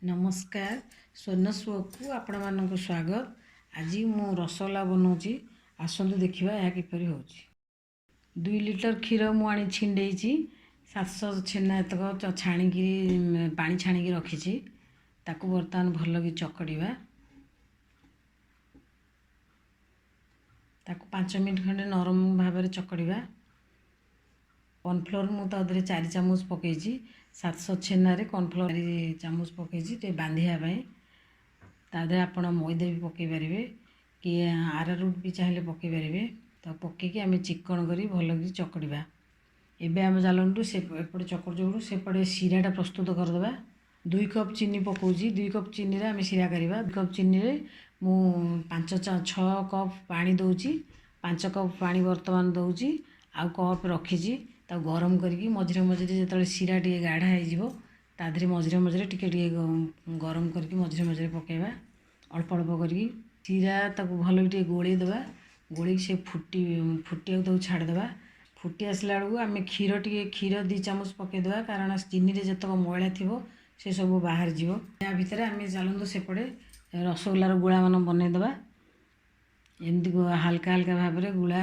ନମସ୍କାର, ସ୍ୱର୍ଣ୍ଣସ୍ୱକୁ ଆପଣମାନଙ୍କୁ ସ୍ୱାଗତ। ଆଜି ମୁଁ ରସଗୋଲା ବନାଉଛି, ଆସନ୍ତୁ ଦେଖିବା ଏହା କିପରି ହେଉଛି। 2 ଲିଟର କ୍ଷୀର ମୁଁ ଆଣି ଛିଣ୍ଡେଇଛି। 700 ଛେନା ଏତକ ଛାଣିକିରି ପାଣି ଛାଣିକି ରଖିଛି। ତାକୁ ବର୍ତ୍ତମାନ ଭଲକି ଚକଡ଼ିବା। ତାକୁ 5 ମିନିଟ୍ ଖଣ୍ଡେ ନରମ ଭାବରେ ଚକଡ଼ିବା। କର୍ଣ୍ଣଫ୍ଲୋର୍ ମୁଁ ତା ଦେହରେ 4 ଚାମଚ ପକାଇଛି। 700 ଛେନାରେ କର୍ଣ୍ଣଫ୍ଲୋର୍ 4 ଚାମଚ ପକାଇଛି ଟିକେ ବାନ୍ଧିବା ପାଇଁ। ତା ଦେହରେ ଆପଣ ମଇଦା ବି ପକାଇ ପାରିବେ କି ଆରାରୁଟ୍ ବି ଚାହିଁଲେ ପକାଇ ପାରିବେ। ତ ପକାଇକି ଆମେ ଚିକଣ କରି ଭଲକି ଚକଡ଼ିବା। ଏବେ ଆମେ ଚାଲନ୍ତୁ ସେ ଏପଟେ ଚକଡ଼ୁ ଚକଡ଼ୁ ସେପଟେ ଶିରାଟା ପ୍ରସ୍ତୁତ କରିଦେବା। 2 କପ୍ ଚିନି ପକାଉଛି। 2 କପ୍ ଚିନିରେ ଆମେ ଶିରା କରିବା। 2 କପ୍ ଚିନିରେ ମୁଁ 5 6 କପ୍ ପାଣି ଦେଉଛି। 5 କପ୍ ପାଣି ବର୍ତ୍ତମାନ ଦେଉଛି, ଆଉ କପ୍ ରଖିଛି। ତାକୁ ଗରମ କରିକି ମଝିରେ ମଝିରେ ଯେତେବେଳେ ଶିରା ଟିକେ ଗାଢ଼ା ହେଇଯିବ, ତା ଦେହରେ ମଝିରେ ମଝିରେ ଟିକେ ଟିକେ ଗରମ କରିକି ମଝିରେ ମଝିରେ ପକାଇବା, ଅଳ୍ପ ଅଳ୍ପ କରିକି। ଶିରା ତାକୁ ଭଲକି ଟିକେ ଗୋଳେଇ ଦେବା। ଗୋଳେଇକି ସେ ଫୁଟିବାକୁ ତାକୁ ଛାଡ଼ିଦେବା। ଫୁଟି ଆସିଲା ବେଳକୁ ଆମେ କ୍ଷୀର ଟିକେ, କ୍ଷୀର 2 ଚାମଚ ପକାଇଦେବା, କାରଣ ଚିନିରେ ଯେତେକ ମଇଳା ଥିବ ସେ ସବୁ ବାହାରିଯିବ। ୟା ଭିତରେ ଆମେ ଚାଲନ୍ତୁ ସେପଟେ ରସଗୋଲାର ଗୁଳାମାନ ବନେଇଦେବା। ଏମିତି ହାଲକା ହାଲକା ଭାବରେ ଗୁଳା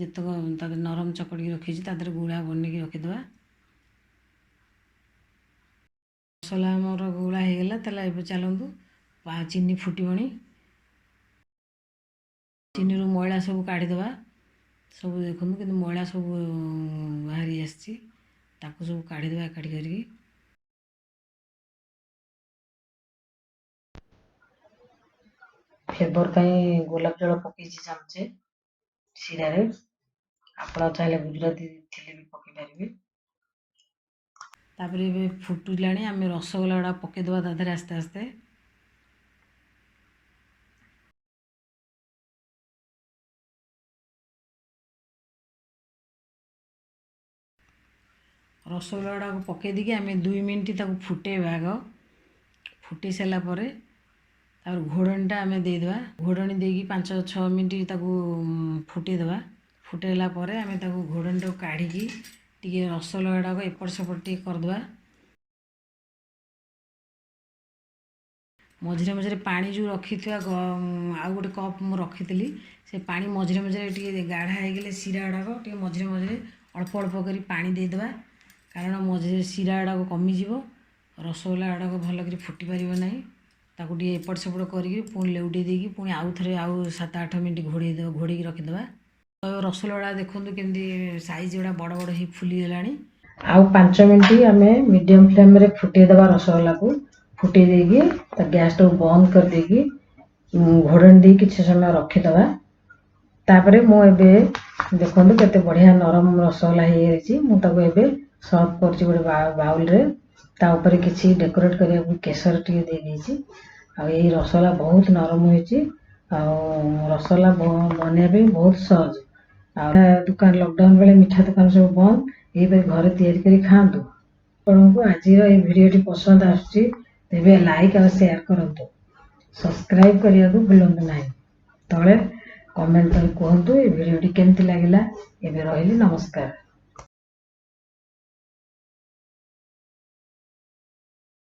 ଯେତେକ ତା ଦେହରେ ନରମ ଚକଡ଼ିକି ରଖିଛି, ତା ଦେହରେ ଗୁଳା ବନେଇକି ରଖିଦେବା। ରସଗୋଲା ଆମର ଗୁଳା ହେଇଗଲା। ତାହେଲେ ଏବେ ଚାଲନ୍ତୁ, ଚିନି ଫୁଟିବଣି, ଚିନିରୁ ମଇଳା ସବୁ କାଢ଼ିଦେବା। ସବୁ ଦେଖନ୍ତୁ କିନ୍ତୁ ମଇଳା ସବୁ ବାହାରି ଆସିଛି, ତାକୁ ସବୁ କାଢ଼ିଦେବା ଏକାଠି କରିକି। ଫ୍ଲେଭର୍ ପାଇଁ ଗୋଲାପ ଜଳ ପକେଇଛି ଚାମଚେ ଶିରାରେ। ଆପଣ ଚାହିଁଲେ ଗୁଜୁରାତି ଥିଲେ ବି ପକାଇ ପାରିବେ। ତାପରେ ଏବେ ଫୁଟିଲାଣି, ଆମେ ରସଗୋଲା ଗୁଡ଼ା ପକାଇଦେବା ତା ଦେହରେ ଆସ୍ତେ ଆସ୍ତେ। ରସଗୋଲା ଗୁଡ଼ାକୁ ପକାଇ ଦେଇକି ଆମେ 2 ମିନିଟ୍ ତାକୁ ଫୁଟେଇବା ଆଗ। ଫୁଟେଇ ସାରିଲା ପରେ ତାପରେ ଘୋଡ଼ଣୀଟା ଆମେ ଦେଇଦେବା। ଘୋଡ଼ଣୀ ଦେଇକି 5-6 ମିନିଟ୍ ତାକୁ ଫୁଟେଇଦେବା। ଫୁଟେଇଲା ପରେ ଆମେ ତାକୁ ଘୋଡ଼ଣୀଟାକୁ କାଢ଼ିକି ଟିକେ ରସଗୋଲା ଗୁଡ଼ାକ ଏପଟ ସେପଟ ଟିକେ କରିଦେବା। ମଝିରେ ମଝିରେ ପାଣି ଯେଉଁ ରଖିଥିବା, ଆଉ ଗୋଟେ କପ୍ ମୁଁ ରଖିଥିଲି, ସେ ପାଣି ମଝିରେ ମଝିରେ ଟିକେ ଗାଢ଼ା ହେଇଗଲେ ଶିରା ଗୁଡ଼ାକ ଟିକେ ମଝିରେ ମଝିରେ ଅଳ୍ପ ଅଳ୍ପ କରି ପାଣି ଦେଇଦେବା, କାରଣ ମଝିରେ ଶିରା ଗୁଡ଼ାକ କମିଯିବ, ରସଗୋଲା ଗୁଡ଼ାକ ଭଲକରି ଫୁଟି ପାରିବ ନାହିଁ। ତାକୁ ଟିକେ ଏପଟ ସେପଟ କରିକି ପୁଣି ଲେଉଟେଇ ଦେଇକି ପୁଣି ଆଉ ଥରେ ଆଉ 7-8 ମିନିଟ୍ ଘୋଡ଼େଇ ଦେବା, ଘୋଡ଼େଇକି ରଖିଦେବା। ରସଗୋଲା ଗୁଡ଼ା ଦେଖନ୍ତୁ କେମିତି ସାଇଜ୍ ଗୁଡ଼ା ବଡ଼ ବଡ଼ ହେଇ ଫୁଲିଗଲାଣି। ଆଉ 5 ମିନିଟ୍ ଆମେ ମିଡ଼ିୟମ୍ ଫ୍ଲେମ୍ରେ ଫୁଟେଇ ଦେବା ରସଗୋଲାକୁ। ଫୁଟେଇ ଦେଇକି ତା ଗ୍ୟାସ୍ଟାକୁ ବନ୍ଦ କରିଦେଇକି ଘୋଡ଼ଣୀ ଦେଇ କିଛି ସମୟ ରଖିଦେବା। ତାପରେ ମୁଁ ଏବେ ଦେଖନ୍ତୁ କେତେ ବଢ଼ିଆ ନରମ ରସଗୋଲା ହେଇଯାଇଛି। ମୁଁ ତାକୁ ଏବେ ସର୍ଭ କରୁଛି ଗୋଟେ ବାଉଲରେ। ତା ଉପରେ କିଛି ଡେକୋରେଟ୍ କରିବାକୁ କେଶର ଟିକେ ଦେଇଦେଇଛି। ଆଉ ଏଇ ରସଗୋଲା ବହୁତ ନରମ ହେଇଛି, ଆଉ ରସଗୋଲା ବନେଇବା ପାଇଁ ବହୁତ ସହଜ। ଆଉ ଦୋକାନ ଲକଡାଉନ୍ ବେଳେ ମିଠା ଦୋକାନ ସବୁ ବନ୍ଦ, ଏହିପରି ଘରେ ତିଆରି କରି ଖାଆନ୍ତୁ। ଆପଣଙ୍କୁ ଆଜିର ଏଇ ଭିଡ଼ିଓଟି ପସନ୍ଦ ଆସୁଛି ତେବେ ଲାଇକ୍ ଆଉ ସେୟାର କରନ୍ତୁ, ସବସ୍କ୍ରାଇବ୍ କରିବାକୁ ଭୁଲନ୍ତୁ ନାହିଁ। ତଳେ କମେଣ୍ଟ କରି କୁହନ୍ତୁ ଏ ଭିଡ଼ିଓଟି କେମିତି ଲାଗିଲା। ଏବେ ରହିଲି, ନମସ୍କାର।